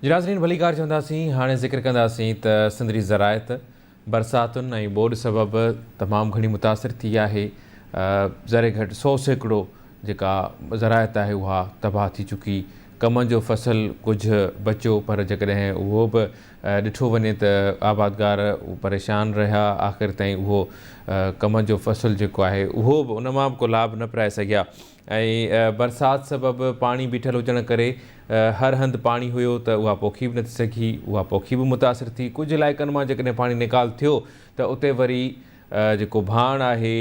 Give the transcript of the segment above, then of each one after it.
جي ناظرين ڀليڪار چونداسين هاڻي ذڪر ڪنداسين ته سنڌڙي زراعت برساتن ۽ ٻوڏ سبب تمام گهڻي متاثر ٿي آهي ذري گهٽ 100% جيڪا زراعت آهي اها تباهه ٿي چڪي ڪمن جو فصل ڪجهه بچيو پر جيڪڏهن اهو به ڏٺو وڃي ته آبادگار پريشان رهيا آخر تائين اهو ڪمن جو فصل جيڪو آهي اهو به ان مان به ڪو لاڀ نه پرائي سگهيا ۽ برسات سبب پاڻي بيٺل هجڻ ڪري هر هنڌ پاڻي هيو ته اها پوکي به نه ٿي سگهي، اها پوکي به متاثر ٿي، ڪجهه علائقن مان جيڪڏهن پاڻي نيڪال ٿيو ته اتي وري جيڪو ڀاڻ آهي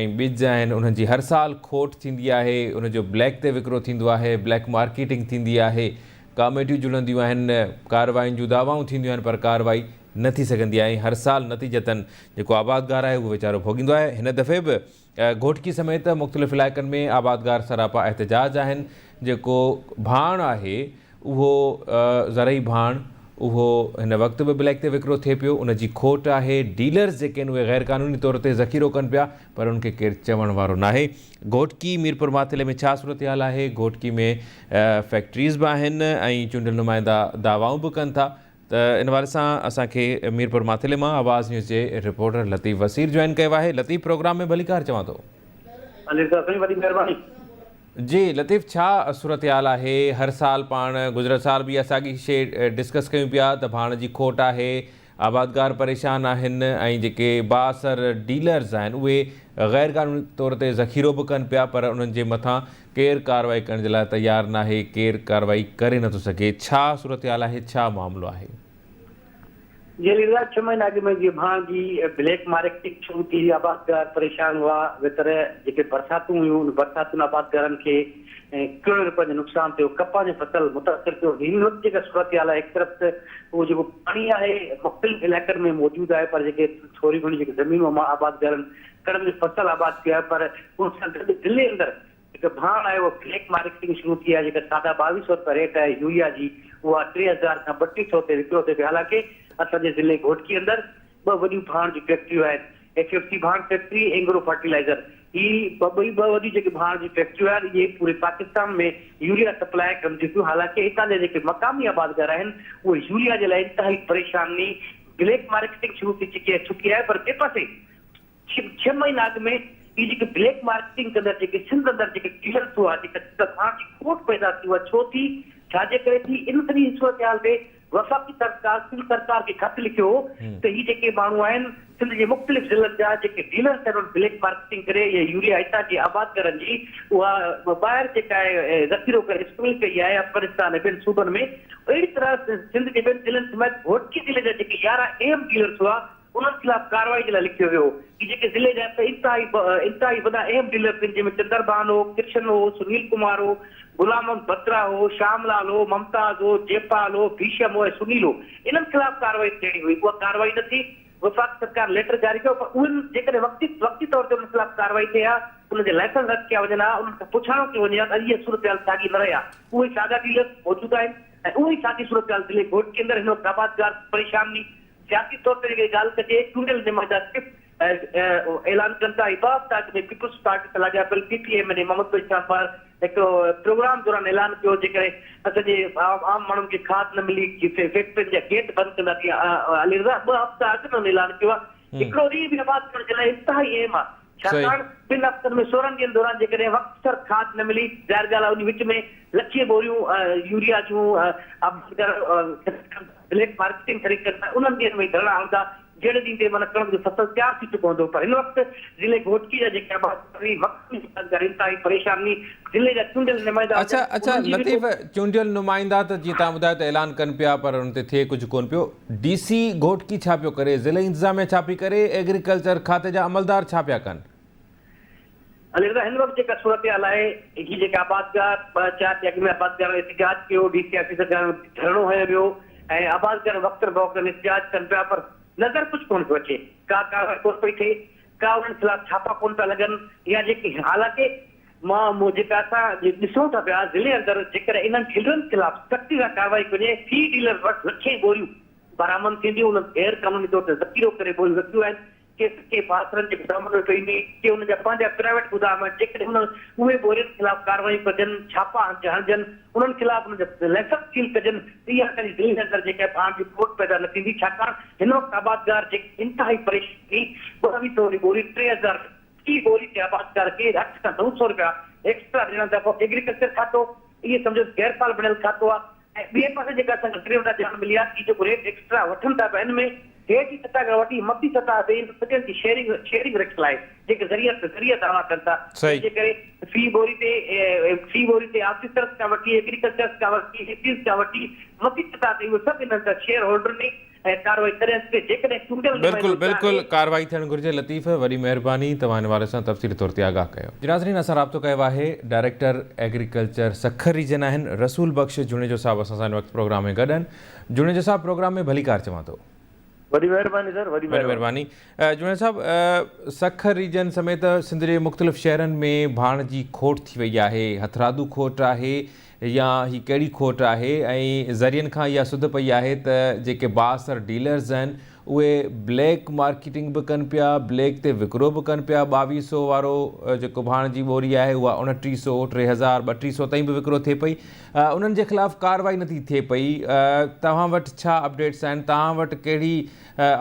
۽ ٻج آهن انهن جي هر سال کوٽ ٿيندي آهي، ان جو بليڪ تي وڪرو ٿيندو آهي، بليڪ مارڪيٽنگ ٿيندي آهي، ڪاميٽيون جڙنديون آهن، ڪارروائين جون دعوائون ٿينديون آهن پر ڪارروائي نه ٿي سگهندي آهي ۽ هر سال نتيجتن جيڪو آبادگار آهي اهو ويچارو ڀوڳيندو آهي، هن دفعي به گهوٽڪي سميت مختلف علائقن ۾ آبادگار سراپا احتجاج آهن، جيڪو ڀاڻ آهي اهو زرعي ڀاڻ اهو هن وقت به بليڪ تي وڪرو ٿئي پيو، ان جي کوٽ آهي، ڊيلرز جيڪي آهن اهي غير قانوني طور تي ذخيرو ڪن پيا پر ان کي ڪير چوڻ وارو ناهي. گهوٽڪي ميرپور ماٿيلي ۾ ڇا صورتحال آهي، گهوٽڪي ۾ فيڪٽريز به آهن ۽ چونڊيل نمائندا دعوائون به ڪن ٿا ته ان حوالي سان اسان کي ميرپور ماٿيلي مان آواز نيوز جي رپورٽر لطيف وسير جوائن ڪيو آهي. لطيف پروگرام ۾ ڀليڪار چوان ٿو. علي رضا سائين وڏي مهرباني. جي لطيف ڇا صورتحال آهي هر سال پاڻ گذريل سال به اها ساڳي شي ڊسڪس ڪيون پيا ته ڀاڻ جي کوٽ آهي آبادگار پريشان آهن ۽ جيڪي بااثر ڊيلرز آهن اهي غير قانوني طور تي ذخيرو به ڪن پيا پر انهن جي مٿان ڪير ڪارروائي ڪرڻ جي لاء تيار ناهي، ڪير ڪارروائي ڪري نٿو سگهي، ڇا صورتحال آهي، ڇا معاملو آهي؟ جي علي رضا ڇهه مهينا اڳ ۾ جيئن ڀاڻ جي بليڪ مارڪيٽنگ شروع ٿي هئي آبادگار پريشان هئا ويتر جيڪي برساتون هيون ان برساتن آبادگارن کي ڪروڙين روپين جو نقصان ٿيو ڪپهه جو فصل متاثر ٿيو هن وقت جيڪا صورتحال آهي هڪ طرف ته اهو جيڪو پاڻي آهي مختلف علائقن ۾ موجود آهي پر جيڪي ٿوري گهڻي جيڪي زمينون آبادگارن ڪڻڪ جو فصل آباد ڪيو آهي پر ان سان گڏ ضلعي اندر هڪ ڀاڻ آهي اها بليڪ مارڪيٽنگ شروع ٿي آهي جيڪا ساڍا ٻاويهه سئو رپيا ريٽ آهي يوريا جي اها 3000 کان 32 سئو تي وڪرو ٿئي پئي حالانڪه اسان جي ضلعي گهوٽڪي اندر ٻه وڏيون ڀاڻ جون فيڪٽريون آهن ايف ايف سي ڀاڻ فيڪٽري اينگرو فرٽيلائزر هي ٻئي ٻه وڏيون جيڪي ڀاڻ جون فيڪٽريون آهن اهي پوري پاڪستان ۾ يوريا سپلاء ڪن ٿيون پيون حالانڪه هتان جا جيڪي مقامي آبادگار آهن اهي يوريا جي لاء انتهائي پريشاني بليڪ مارڪيٽنگ شروع ٿي چڪي چڪي آهي پر ٻئي پاسي ڇهه مهينا اڳ ۾ اهي جيڪي بليڪ مارڪيٽنگ ڪندڙ جيڪي سنڌ اندر جيڪي ڊيلرز هئا جيڪا ڀاڻ جي کوٽ پيدا ٿي اها ڇو ٿي ڇا جي ڪري ٿي ان سڄي صورتحال تي وفاقي سرڪار سنڌ سرڪار کي خط لکيو هو ته هي جيڪي ماڻهو آهن سنڌ جي مختلف ضلعن جا جيڪي ڊيلرز آهن انهن بليڪ مارڪيٽنگ ڪري اها يوريا هتان جي آبادگارن جي اها ٻاهر جيڪا آهي ذخيرو ڪري اسمگل ڪئي آهي افغانستان ۽ ٻين صوبن ۾ اهڙي طرح سنڌ جي ٻين ضلعن سميت گهوٽڪي ضلعي جا جيڪي 11 اهم ڊيلرز هئا انهن خلاف ڪارروائي جي لاء لکيو ويو هو. هي جيڪي ضلعي جا ته انتهائي انتهائي وڏا اهم ڊيلرز آهن جنهن ۾ چندر ڀان هو، ڪرشن هو، سنيل ڪمار هو، غلام محمد بترا هو، شام لال هو، ممتاز هو، جيپال هو، ڀيشم هو ۽ سنيل هو. انهن خلاف ڪارروائي ٿيڻي هئي اها ڪارروائي نه ٿي. وفاق سرڪار ليٽر جاري ڪيو پر اهن جيڪڏهن وقتي وقتي طور تي انهن خلاف ڪارروائي ٿئي ها، انهن جا لائسنس رد ڪيا وڃن ها، انهن کان پڇاڻو ڪيو وڃي ها ته اڄ اها صورتحال ساڳي نه رهي ها. اهي ساڳا ڊيلرز موجود آهن ۽ اها ئي ساڳي صورتحال ضلعي گهوٽڪي اندر هن وقت آبادگار پريشان سياسي طور تي جيڪڏهن ڳالهه ڪجي چونڊيل نمائندا صرف اعلان ڪن ٿا ۽ ٻه هفتا اڳ ۾ پيپلز پارٽي سان لاڳاپيل P P M N A Muhammad Bashir Anwar هڪ پروگرام دوران اعلان ڪيو جيڪڏهن اسان جي عام ماڻهن کي کاڌ نه ملي فيڪٽرين جا گيٽ بند ڪنداسين علي رضا ٻه هفتا اڳ ۾ هن اعلان ڪيو آهي هڪڙو ڏينهن به آباد ڪرڻ جي لاء انتهائي اهم آهي ڇاڪاڻ ٻن هفتن ۾ 16 ڏينهن دوران جيڪڏهن وقت سر کاڌ نه ملي ظاهر ڳالهه آهي ان وچ ۾ لکين ٻوريون يوريا جون آبادگار بليڪ مارڪيٽنگ خريد ڪن ٿا انهن ڏينهن ۾ ڌرڻا هڻندا جهڙي ڏينهن تي معنيٰ ڪڻڪ جو فصل تيار ٿي چڪو هوندو پر هن وقت ضلعي گهوٽڪي جا جيڪي آبادگار وقت آبادگار انتهائي پريشاني ضلعي جا چونڊيل نمائندا اڇا اڇا لطيف چونڊيل نمائندا ته جيئن توهان ٻڌايو ته اعلان ڪن پيا پر ان تي ٿئي ڪجهه ڪونه پيو ڊي سي گهوٽڪي ڇا پيو ڪري، ضلعي انتظاميه ڇا پئي ڪري، ايگريڪلچر کاتي جا عملدار ڇا پيا ڪن؟ علي رضا هن وقت جيڪا صورتحال آهي هي جيڪا آبادگار ٻه چار ڏينهن اڳ ۾ آبادگارن احتجاج ڪيو ڊي سي آفيس اڳيان ڌرڻو هنيو ويو ۽ آبادگار وقتن بوقتن احتجاج ڪن پيا پر نظر ڪجهه ڪونه پيو اچي ڪا ڪارروائي ڪونه پئي ٿئي ڪا انهن خلاف ڇاپا ڪونه پيا لڳن يا جيڪي حالانڪه مان مون جيڪا اسان ڏسون ٿا پيا ضلعي اندر جيڪڏهن انهن ڊيلرن خلاف سختي سان ڪارروائي ڪئي وڃي في ڊيلر وٽ لکين ٻوريون برآمد ٿينديون انهن غير قانوني طور تي ذخيرو ڪري ٻوريون رکيون آهن ڪي ڪي بااثرن جي گدامن ۾ پئي ايندي، ڪي انهن جا پنهنجا پرائيويٽ گدام آهن، جيڪڏهن انهن اهي ٻورين خلاف ڪارروايون ڪجن، ڇاپا هڻجن، انهن خلاف انهن جا لائسنس سيل ڪجن ته اها اسان جي ضلعي جي اندر جيڪا ڀاڻ جي کوٽ پيدا نه ٿيندي، ڇاڪاڻ هن وقت آبادگار جيڪي انتهائي پريشان ٿي 22 سئو واري ٻوري 3000 في ٻوري تي آبادگار کي اٺ کان نو سئو رپيا ايڪسٽرا ڏيڻا ٿا پون، ايگريڪلچر کاتو اهي سمجهو ته غير فعال بڻيل کاتو آهي. ۽ ٻئي پاسي جيڪا اسان کي ٽي وٽان ڄاڻ ملي آهي ته هي جيڪو ريٽ ايڪسٽرا وٺن ٿا پيا ان ۾ هيٺ جي سطح کان وٺي مٿي سطح تي انهن سڄن جي شيئرنگ شيئرنگ رکيل آهي جيڪي ذريعا ذريعا دعويٰ ڪن ٿا جنهن جي ڪري في ٻوري تي في ٻوري تي آفيسرز کان وٺي ايگريڪلچرز کان وٺي اي سيز کان وٺي مٿي سطح تي اهي سڀ انهن جا شيئر هولڊر ني ۽ ڪارروائي تڏهن ٿئي جيڪڏهن چونڊيل بلڪل نمائندو بلڪل چاهي. ڪارروائي ٿيڻ گهرجي لطيف وڏي مهرباني توهان ان حوالي سان تفصيلي طور تي آگاهه ڪيو. جي ناظرين اسان رابطو ڪيو آهي ڊائريڪٽر ايگريڪلچر سکر ريجن آهن رسول بخش جوڻيجو صاحب اسان سان هن وقت پروگرام ۾ گڏ آهن جوڻيجو صاحب پروگرام ۾ ڀليڪار چوان ٿو. وڏي مهرباني سر وڏي وڏي مهرباني. مهرباني جوڻيجو صاحب سکر ريجن سميت سنڌ جي مختلف شهرن ۾ ڀاڻ جي کوٽ ٿي وئي آهي هٿرادو کوٽ آهي يا هي ڪهڙي کوٽ آهي ۽ ذريعن کان اها سڌ پئي آهي ته جيڪي بااثر ڊيلرز آهن اهي بليڪ مارڪيٽنگ به ڪن پيا بليڪ تي وڪرو به ڪن پيا ٻاويهه سو وارو جيڪو ڀاڻ جي ٻوري آهي اها اڻٽيهه سو 3000 ٻٽيهه سو تائين به وڪرو ٿئي پئي انهن جي خلاف ڪارروائي نٿي ٿئي پئي توهان وٽ ڇا اپڊيٽس آهن توهان وٽ ڪهڙي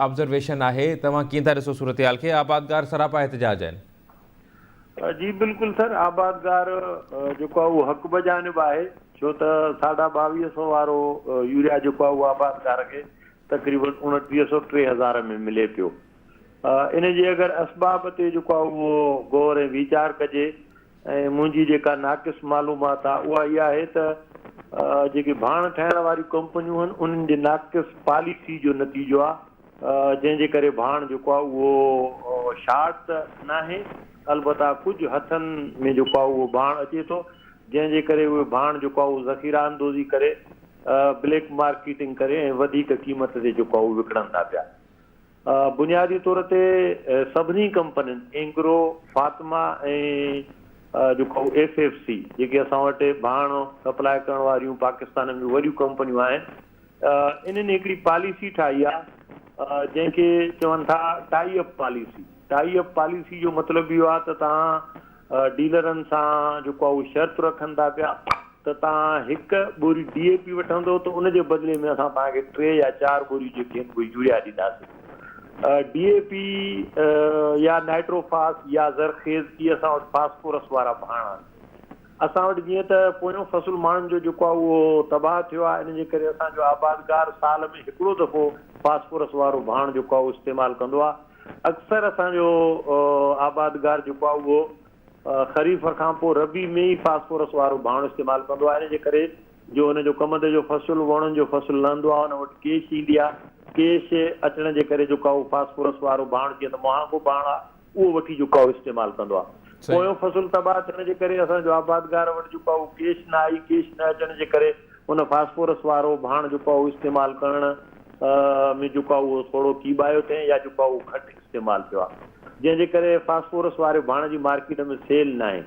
آبزرويشن آهي توهان ڪيئن ٿا ڏسو صورتحال کي آبادگار سراپا احتجاج آهن. جي بلڪل سر آبادگار جيڪو آهي اهو حق بجانب آهي ڇو ته ساڍا ٻاويهه سو وارو يوريا جيڪو آهي اهو آبادگار کي تقريبن اڻٽيهه سو 3000 ۾ ملي پيو ان جي اگر اسباب تي جيڪو آهي اهو غور ۽ ويچار ڪجي ۽ منهنجي جيڪا ناقص معلومات آهي اها اها آهي ته جيڪي ڀاڻ ٺاهڻ واريون ڪمپنيون آهن انهن جي ناقص پاليسي جو نتيجو آهي جنهن جي ڪري ڀاڻ جيڪو آهي اهو شارٽ ته ناهي البته ڪجهه هٿن ۾ جيڪو آهي اهو ڀاڻ اچي ٿو جنهن جي ڪري اهي ڀاڻ جيڪو آهي اهو ذخيره اندوزي ڪري بليڪ مارڪيٽنگ ڪري ۽ وڌيڪ قيمت تي جيڪو آهي اهو وڪڻن ٿا پيا. بنيادي طور تي سڀني ڪمپنين اينگرو، فاطمه ۽ جيڪو آهي ايف ايف سي جيڪي اسان وٽ ڀاڻ سپلاء ڪرڻ واريون پاڪستان ۾ وڏيون ڪمپنيون آهن انهن هڪڙي پاليسي ٺاهي آهي جنهن کي چون ٿا tie up policy. Tie up policy جو مطلب اهو آهي ته توهان ڊيلرن سان جيڪو آهي اهو شرط رکن ٿا پيا ته توهان هڪ ٻوري ڊي اي پي وٺندو ته ان جي بدلي ۾ اسان توهان کي ٽي يا چار ٻوريون جيڪي آهن اهي يوريا ڏينداسين. ڊي اي پي يا نائٽروفاس يا زرخيز اهي اسان وٽ فاسفورس وارا ڀاڻ آهن. اسان وٽ جيئن ته پويون فصل ماڻهن جو جيڪو آهي اهو تباهه ٿيو آهي ان جي ڪري اسان جو آبادگار سال ۾ هڪڙو دفعو فاسفورس وارو ڀاڻ جيڪو آهي اهو استعمال ڪندو آهي اڪثر اسان جو آبادگار جيڪو آهي اهو خريف کان پوء ربيع ۾ ئي فاسفورس وارو ڀاڻ استعمال ڪندو آهي ان جي ڪري جو ان جو ڪمند جو فصل ووڻن جو فصل لهندو آهي ان وٽ ڪيش ايندي آهي ڪيش اچڻ جي ڪري جيڪو آهي اهو فاسفورس وارو ڀاڻ جيئن ته مهانگو ڀاڻ آهي اهو وٺي جيڪو آهي استعمال ڪندو آهي. پويون فصل تباهه ٿيڻ جي ڪري اسان جو آبادگار وٽ جيڪو آهي اهو ڪيش نه آئي، ڪيش نه اچڻ جي ڪري ان فاسفورس وارو ڀاڻ جيڪو آهي اهو استعمال ڪرڻ ۾ جيڪو آهي اهو ٿورو ڪيٻايو اٿئين يا جيڪو آهي اهو گهٽ استعمال ٿيو آهي. جنهن جي ڪري فاسفورس واري ڀاڻ جي مارڪيٽ ۾ سيل ناهي.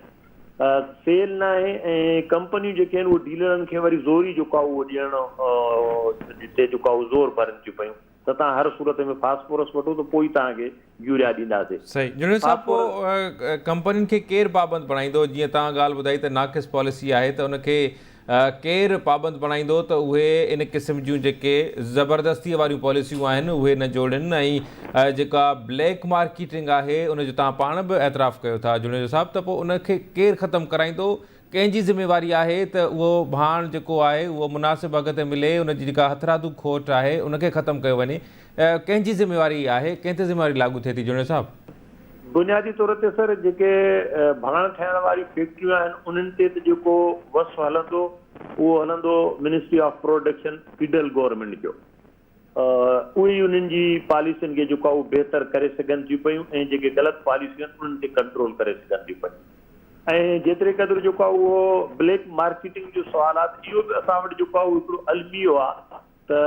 سيل ناهي ۽ ڪمپنيون جيڪي آهن اهي ڊيلرن کي وري زوري جيڪو آهي اهو ڏيڻ تي جيڪو آهي اهو زور ڀرن ٿيون پيون. ته توهان هر صورت ۾ فاسفورس وٺو ته پوء ئي توهان کي يوريا ڏينداسين. صحيح جنيد صاحب پوء ڪمپنين کي ڪير پابند بڻائيندو جيئن توهان ڳالهه ٻڌائي ته ناقص پاليسي آهي ته ان کي ڪير پابند بڻائيندو ته اهي ان قسم جون جيڪي زبردستي واريون پاليسيون آهن اهي نه جوڙين ۽ جيڪا بليڪ مارڪيٽنگ آهي ان جو توهان پاڻ به اعتراف ڪيو ٿا جنيد صاحب ته پوء ان کي ڪير ختم ڪرائيندو ڪنهن جي ذميواري آهي ته اهو ڀاڻ جيڪو آهي اهو مناسب اگهه تي ملي، ان جي جيڪا هٿرادو کوٽ آهي ان کي ختم ڪيو وڃي، ڪنهن جي ذميواري آهي، ڪنهن تي ذميواري لاڳو ٿئي ٿي جوڻيجو صاحب؟ بنيادي طور تي سر جيڪي ڀاڻ ٺاهڻ واريون فيڪٽريون آهن انهن تي ته جيڪو وس هلندو اهو هلندو ministry of production federal government جو. اهي ئي انهن جي پاليسين کي جيڪو آهي اهو بهتر ڪري سگهن ٿيون پيون ۽ جيڪي غلط پاليسيون آهن انهن تي ڪنٽرول ڪري سگهن ٿيون پيون ۽ جيتري قدر جيڪو آهي اهو بليڪ مارڪيٽنگ جو سوال آهي ته اهو به اسان وٽ جيڪو آهي اهو هڪڙو الميو آهي ته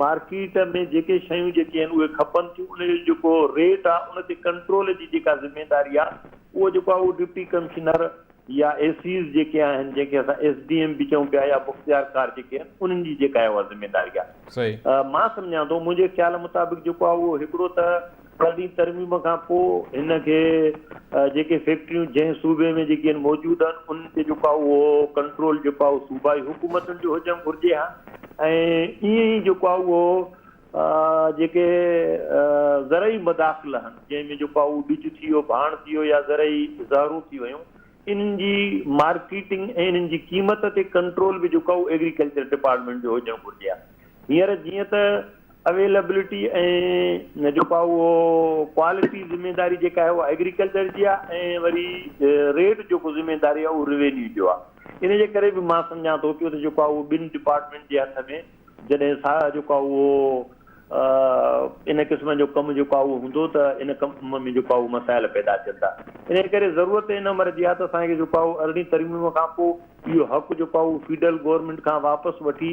مارڪيٽ ۾ جيڪي شيون جيڪي آهن اهي کپن ٿيون ان جو جيڪو ريٽ آهي ان تي ڪنٽرول جي جيڪا ذميداري آهي اهو جيڪو آهي اهو ڊپٽي ڪمشنر يا اي سيز جيڪي آهن جنهن کي اسان ايس ڊي ايم به چئون پيا يا مختيارڪار جيڪي آهن انهن جي جيڪا آهي اها ذميداري آهي. مان سمجهان ٿو منهنجي خيال مطابق جيڪو آهي اهو هڪڙو ته ارڙهين ترميم کان پوء هن کي جيڪي فيڪٽريون جنهن صوبي ۾ جيڪي آهن موجود آهن انهن تي جيڪو آهي اهو ڪنٽرول جيڪو آهي اهو صوبائي حڪومتن جو هجڻ گهرجي ها ۽ ائين ئي جيڪو آهي اهو جيڪي زرعي مداخل آهن جنهن ۾ جيڪو آهي اهو ٻج ٿي ويو ڀاڻ ٿي ويو يا زرعي زهرون ٿي ويون انهن جي مارڪيٽنگ ۽ انهن جي قيمت تي ڪنٽرول به جيڪو آهي اهو ايگريڪلچر ڊپارٽمينٽ جو هجڻ گهرجي ها هينئر جيئن ته اويلبلٽي ۽ جيڪو آهي اهو ڪوالٽي ذميداري جيڪا آهي اها ايگريڪلچر جي آهي ۽ وري ريٽ جيڪو ذميداري آهي اهو روينيو جو آهي ان جي ڪري به مان سمجهان ٿو پيو ته جيڪو آهي اهو ٻن ڊپارٽمينٽ جي هٿ ۾ جڏهن سا جيڪو آهي اهو ان قسم جو ڪم جيڪو آهي اهو هوندو ته ان ڪم ۾ جيڪو آهي اهو مسائل پيدا ٿين ٿا ان جي ڪري ضرورت ان امر جي آهي ته اسان کي جيڪو آهي اهو ارڙهين ترميم کان پوء اهو حق جيڪو آهي اهو فيڊرل گورنمينٽ کان واپس وٺي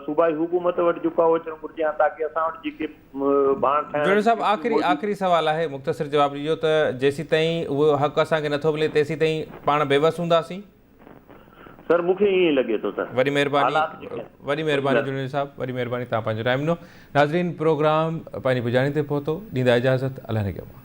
صوبائي حڪومت وٽ جيڪو آهي اهو اچڻ گهرجي ها تاڪه اسان وٽ جيڪي ڀاڻ ٺاهڻ جوڻيجو جون صاحب فيڪٽريون آخري موجود آخري سوال آهي مختصر جواب ڏجو ته جيسيتائين اهو حق اسان کي نٿو ملي تيسيتائين پاڻ بيوس هونداسين؟ سر مون کي ائين ئي لڳي ٿو سر وڏي مهرباني حالات جيڪي آهن وڏي مهرباني جوڻيجو صاحب وڏي مهرباني توهان پنهنجو ٽائيم ڏنو ناظرين پروگرام پنهنجي پڄاڻي تي پهتو ڏيندا اجازت الله نگهبان.